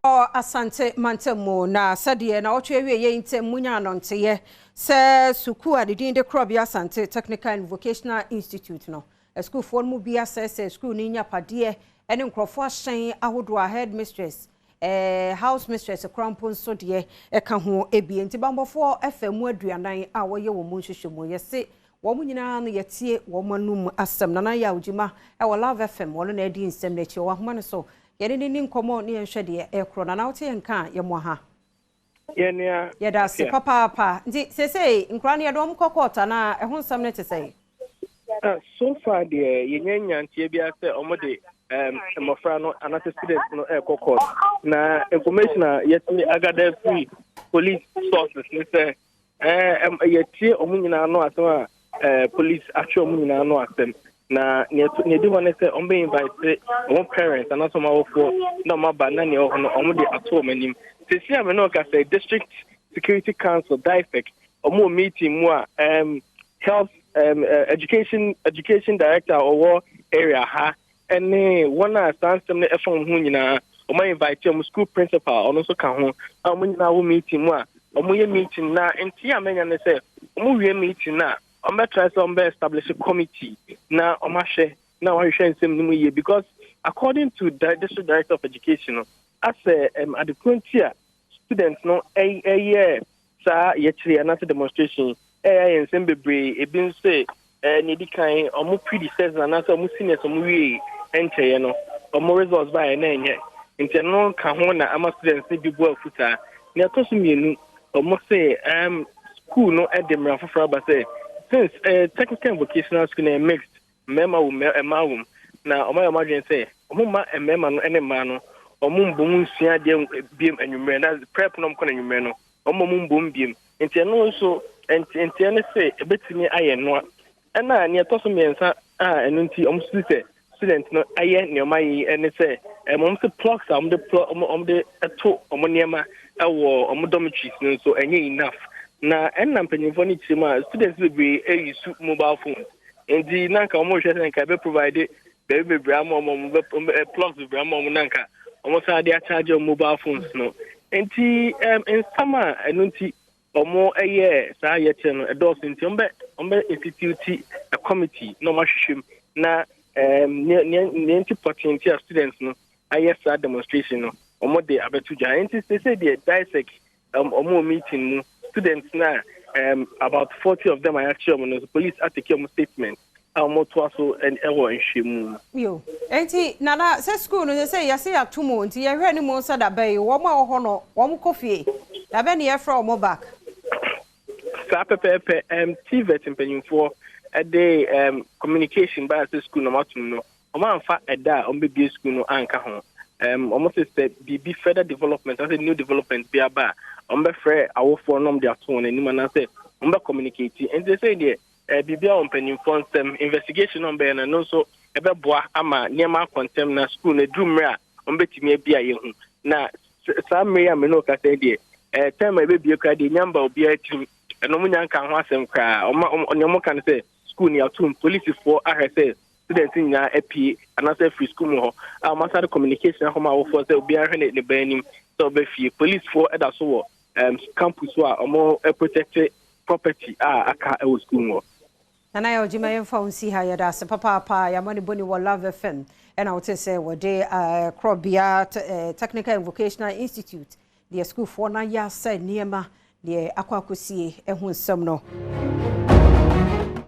Asante mantam mu na sɛdeɛ na wɔtwe awie yɛ ntam mu nya anɔnteyɛ sɛ sukuu a ne din de Korɔbea Asante Technical and Vocational Institute no, asukuufoɔ no mu bi asɛesɛe sukuu no nyapadeɛ ne nkurɔfoɔ ahyɛn ahodoɔ a headmistress, house mistress koraa mpo nso deɛ ɛka ho bi. Nti bambɔfoɔ ɛfɛ mu 40 a wɔyɛ wɔn mu nhwehwɛmu, yɛse wɔn nyinaa no yɛtie wɔn anum asɛm. Nana Yɛ Awogyima ɛwɔ Love FM, wɔn na ɛdi nsɛm n'akyi wɔ ahoma no so. Yɛne ne ni nkɔmmɔ ne yɛnhwɛ deɛ ɛkorɔ. Nana, wote yɛn ka a, yɛmmoa ha. Yɛnua. Yɛda ase papaapa. Nti seesei nkora no, yɛde wɔn kɔ court anaa ɛho nsɛm no te sɛ? So far deɛ, yɛnya nyanteɛ bi sɛ ɔmo de mmɔfra no anaasɛ students no ɛrekɔ court, na information a yɛtumi agather firi police sources ne sɛ yɛtie ɔmo nyinaa no asɛm a police atwe ɔmo nyinaa no asɛm, na nea ɛdi hɔ ne sɛ ɔmo bɛ invite ɔmo parents anaasɛ ɔmo awofoɔ na ɔmo aba, na nea ɛwɔ hɔ no ɔmo de ato ɔmo anim. Sisi a me ne ɔka sɛ District Security Council, DISEC, ɔmo wɔ meeting mu a health education director ɔwɔ area ha ɛne wɔn a saa nsɛm no ɛfa wɔn ho nyinaa, ɔmo invite ɔmo, school principal ɔno nso ka ho a ɔmo nyinaa wɔ meeting mu a ɔmo yɛ meeting. Na nti a menya ne sɛ ɔmo wie meeting na ɔmo bɛtry sɛ ɔmo bɛ establish a committee na ɔmo ahwɛ na wɔahwehwɛ nsɛm no mu yie, because according to the district director of education no, asɛ adekoro nti a students no ɛyɛ saa yɛkyerɛ anaasɛ demonstration, ɛyɛ ayɛ nsɛm bebree. Ebi nso nea edi kan, ɔmo predecessors anaasɛ ɔmo seniors ɔmo wie nkyɛeɛ no, ɔmo results baeɛ na ɛnyɛ, nti ɛno ka ho na ama students no bi bu afu saa. Nea ɛtɔ so mmienu, ɔmo se school no ɛde mmara foforɔ aba sɛ since technical and vocational school na mixed, mmarima wɔ mu, mmaa wɔ mu, na ɔmo ayɛ ɔmo adwene sɛ ɔmo ma mmarima no ne mmaa no ɔmo mbom nsua adeɛ biem anwummerɛ, na prep no ɔmo kɔ no anwummerɛ no, ɔmo mo mbom biem. Nti ɛno nso ntiɛ ne sɛ ebetumi ayɛ noa. Ɛna nea ɛtɔ so mmiɛnsa a ɛno nti ɔmo susu sɛ student no ayɛ nneɛma yi ɛne sɛ ɔmo sɛ plugs a ɔmo de plug, ɔmo de ɛto ɔmo nneɛma ɛwɔ ɔmo dormitories no nso ɛnyɛ enough, na ɛnna mpanyinfoɔ no kyerɛ mu a students bebree ɛyi su mobile phones, nti na nka ɔmo rehwɛ sɛ nka ɛbɛ provide baabi bebree ama ɔmo bɛ plugs bebree ama ɔmo, na nka ɔmo san de acharge ɔmo mobile phones no. Nti nsɛm a ɛno nti ɔmo ɛyɛ saa yɛkyerɛ no ɛdɔɔso, nti ɔmo bɛ institute a committee na ɔmo ahwehwɛ mu na nea nti pɔtee nti a students no ayɛ saa demonstration no, ɔmo de abɛto dwa. Nti sese deɛ, DISEC ɔmo wɔ meeting mu. Students na about 40 of them a yɛakyerɛ ɔmo no, police atake ɔmo statement a ɔmo toa so ɛwɔ nhwɛmu mu. Yo, nti Nana, sɛ school no sɛ yɛsɛ yɛato mu, nti yɛhwɛ ne mu sɛ daba yi wɔn a wɔ hɔ no wɔn kɔ fie, daba ne yɛfrɛ wɔn back? Saa pɛpɛɛpɛ. TVET mpanyinfoɔ ɛde communication baa sɛ school na ɔmo atum no, ɔmo amfa ɛda a ɔmo bɛbie school no anka ho. Ɔmo sɛ biribi further development anaasɛ new development bi aba a, ɔmo bɛfrɛ awofoɔ na ɔmo de ato wɔn anim anaasɛ ɔmo bɛ communicate. Nti sɛ deɛ biribi a wɔ mpanyinfoɔ nsɛm, investigation na ɔmo bɛyɛ no, ɛno nso ɛbɛboa ama nneɛma akɔ ntɛm na school no eduru mmerɛ a ɔmo bɛtumi abi a yɛhu. Na saa mmerɛ yi a mene ɔkasa yi deɛ, time a ɛbɛbie koraa deɛ, nyamba obiara tirim ɛno ɔmo nya nka ho asɛm koraa. Ɔmo nea ɔmo ka no sɛ school ni atum, polisifoɔ ahwɛ sɛ students nyinaa apue anaasɛ afiri school mu hɔ a ɔmo asade communication ahoma awofoɔ sɛ obiara hwɛ ne ba anim sɛ ɔbɛ fie. Polisifoɔ ɛda so wɔ campus so a ɔmo protect property a aka ɛwɔ school mu hɔ. Nana yɛ ɔgyima, yɛmfa wo nsi ha. Yɛda ase papaapa. Yɛama ne bɔni wɔ Love FM, ɛna wote sɛ wɔde Korɔbea Technical and Vocational Institute deɛ, sukuufoɔ no ayɛ asɛ nneɛma deɛ akɔ akɔsie ɛho nsɛm no.